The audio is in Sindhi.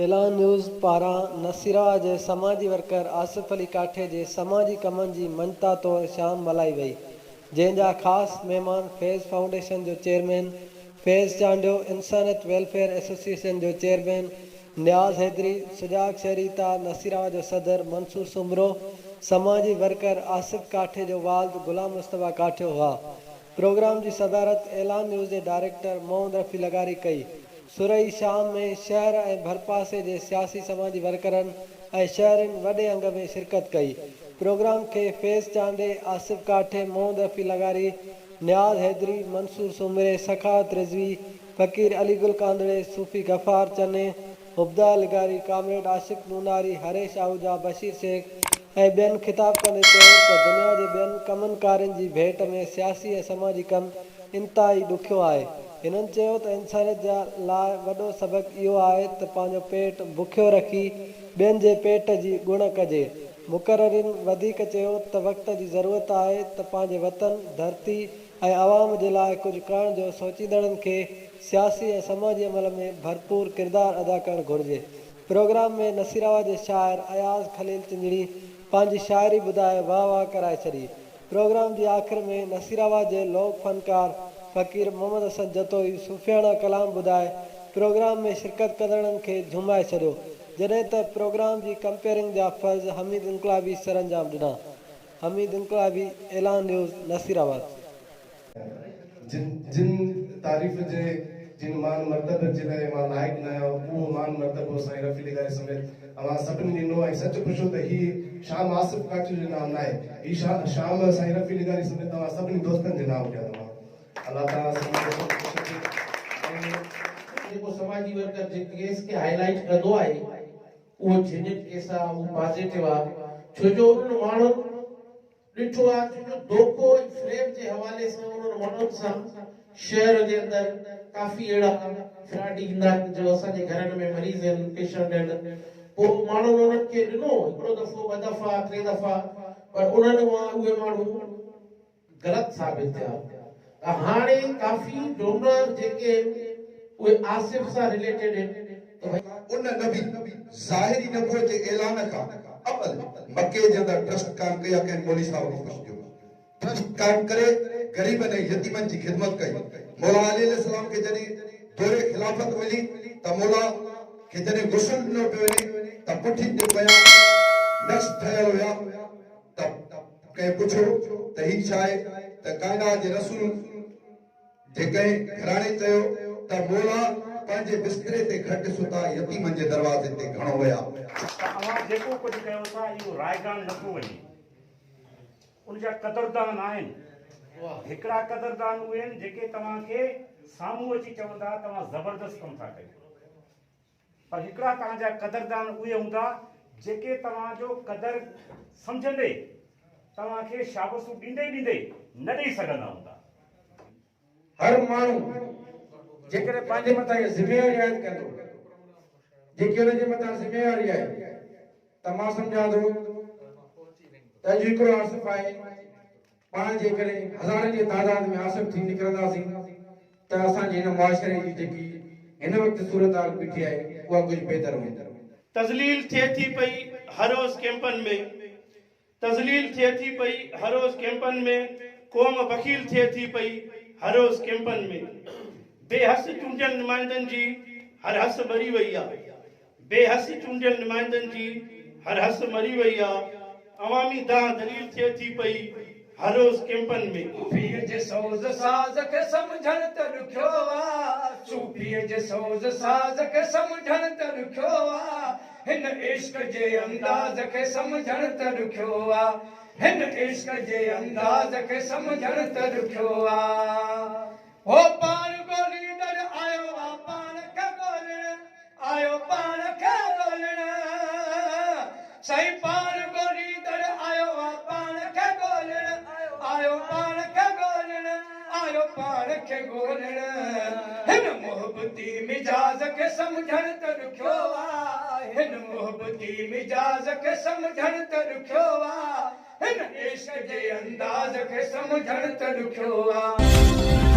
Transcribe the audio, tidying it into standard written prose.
اعلان نيوز پاران نصيراهه جي سماجي ورڪر آصف علي ڪاٺي جي سماجي ڪمن جي مڃتا طور شام ملهائي وئي، جنهن جا خاص مهمان فيض فائونڊيشن جو چيئرمين فيض چانڊيو، انسانيت ويلفيئر ايسوسيئيشن جو چيئرمين نياز حيدري، سجاڳ شهري اتحاد نصيراهه جو صدر منصور سومرو، سماجي ورڪر آصف ڪاٺي جو والد غلام مصطفيٰ ڪاٺيو هئا. پروگرام جي صدارت اعلان نيوز جي ڊائريڪٽر محمد رفيع لغاري ڪئي. سرهي شام ۾ شهر ۽ ڀرپاسي جي سياسي سماجي ورڪرن ۽ شهرين وڏي انگ ۾ شرڪت ڪئي. پروگرام کي فيض چانڊيي، آصف ڪاٺي، محمد رفيع لغاري، نياز حيدري، منصور سومري، سخاوت رضوي، فقير علي گل ڪانڌڙي، صوفي غفار چني، عبدالله لغاري، ڪامريڊ عاشق نوناري، هريش آهوجا، بشير شيخ ۽ ٻين خطاب ڪندي چيو ته دنيا جي ٻين ڪمن ڪارين جي ڀيٽ ۾ سياسي ۽ سماجي ڪم انتهائي ڏکيو آهي. هنن چيو ته انسانيت جا لاء وڏو سبق اهو آهي ته پنهنجو پيٽ بکيو رکي ٻين جي پيٽ جي ڳڻ ڪجي. مقررين وڌيڪ چيو ته وقت جي ضرورت آهي ته پنهنجي وطن، ڌرتي ۽ عوام جي لاء ڪجهه ڪرڻ جو سوچيندڙن کي سياسي ۽ سماجي عمل ۾ ڀرپور ڪردار ادا ڪرڻ گهرجي. پروگرام ۾ نصيرآباد جي شاعر اياز خليل چنجڻي پنهنجي شاعري ٻڌائي واهه واهه ڪرائي ڇڏي. پروگرام جي آخر ۾ نصيرآباد جي لوڪ فنڪار فقير محمد حسن جتوئي صوفياڻا ڪلام ٻڌائي پروگرام ۾ شرڪت ڪندڙن کي جهومائي ڇڏيو جڏهن ته پروگرام جي ڪمپيئرنگ جا فرض حميد انقلابي سرانجام ڏنا. حميد انقلابي، اعلان نيوز، نصيرآباد. جن جن تعريف جي جن مان مرتبي جي لاء مان لائق نه آهيان اهو مان مرتبو سائين رفيع لغاري سميت اوهان سڀني ڏنو ۽ سچ پڇو ته هي شام آصف ڪاٺيو جي نام ناهي هي شام سائين رفيع لغاري سميت اوهان سڀني دوستن جي نام ڪيا ٿو مان الله تعالي سڀني کي خوش رکي ۽. جيڪو سماجي ورڪر جنهن ڪيس کي هائي لائيٽ ڪندو آهي اهو جينين ڪيس آهي اهو پازيٽو آهي ڇو جو انهن ماڻهن ڏٺو آهي ڇو جو دوکو ۽ فريب جي حوالي سان انهن ماڻهن سان شهر جي اندر ڪافي اهڙا فراڊ ايندا آهن جو اسان جي گهرن ۾ مريض آهن پيشنٽ آهن پوء ماڻهن انهن کي ڏنو هڪڙو دفعو ٻه دفعا ٽي دفعا پر انهن مان اهي ماڻهو غلط ثابت ٿيا ته هاڻي ڪافي ڊونر جيڪي آهن اهي آصف سان رليٽيڊ آهن ته ڀئي. ان نبي ظاهري نبوت جي اعلان کان اول مڪي جي اندر ٽرسٽ قائم ڪئي آ ڪنهن مولوي صاحب کان پڇجو ٽرسٽ قائم ڪري غريبن ۽ يتيمن جي خدمت ڪئي مولا علي عليه السلام کي جڏهن دور خلافت ملي ته مولا کي جڏهن غسل ڏنو پيو وڃي ته پٺين تي پويان نقش ٺهيل هيا ته ڪنهن پڇيو ته هي ڇا آهي ته ڪائنات جي رسول جي ڪنهن گهراڻي چيو ته مولا پنهنجي بستري تي گهٽ ستا يتيمن جي دروازي تي گهڻو ويا. ته اوهان جيڪو ڪجهه ڪيو ٿا اهو رائگان نه ٿو وڃي. ان جا قدردان آهن. هڪڙا قدردان اهي آهن جيڪي توهان کي سامهون اچي چوندا توهان زبردست ڪم ٿا ڪيو. پر هڪڙا توهان جا قدردان اهي هوندا جيڪي توهان جو قدر سمجهندي توهان کي شابسون ڏيندي ڏيندي نه ڏئي سگهندا هوندا. هر ماڻهو جيڪڏهن پنهنجي مٿان اها ذميواري عائد ڪندو جيڪي ان جي مٿان ذميواري آهي ته مان سمجهان ٿو ته اڄ هڪڙو آصف آهي پاڻ جيڪڏهن هزارن جي تعداد ۾ آصف ٿي نڪرنداسين ته اسان جي هن معاشري جي جيڪي هن وقت صورتحال بيٺي آهي اها ڪجهه بهتر هوندي. تذليل ٿئي ٿي پئي هر روز ڪيمپن ۾، تذليل ٿئي ٿي پئي هر روز ڪيمپن ۾، قوم بخيل ٿئي ٿي پئي هر روز ڪيمپن ۾، بي حس چونڊيل نمائندن جي هر حس مري وئي آ. بي حس چونڊيل نمائندن جي هر حس مري وئي آ، عوامي دانهن دليل ٿئي ٿي پئي هر روز ڪيمپن ۾. صوفيء جي سوز ساز کي سمجهڻ ته ڏکيو آ، صوفيء جي سوز ساز کي سمجهڻ ته ڏکيو آ، هن عشق جي انداز کي سمجهڻ ته ڏکيو آ، هن عشق جي انداز کي سمجهڻ ته ڏکيو آ. هو پاڻ ڳوليندڙ آيو آ پاڻ کي ڳولڻ. آيو پاڻ کي ڳولڻ سائين پاڻ ڳوليندڙ آيو آ پاڻ کي ڳولڻ آيو پاڻ کي ڳولڻ آيو پاڻ کي ڳولڻ هن محبتي مزاج کي سمجهڻ ته ڏکيو آ هن محبتي مزاج کي سمجهڻ ته ڏکيو آ هن عشق جي انداز کي سمجهڻ ته ڏکيو آ.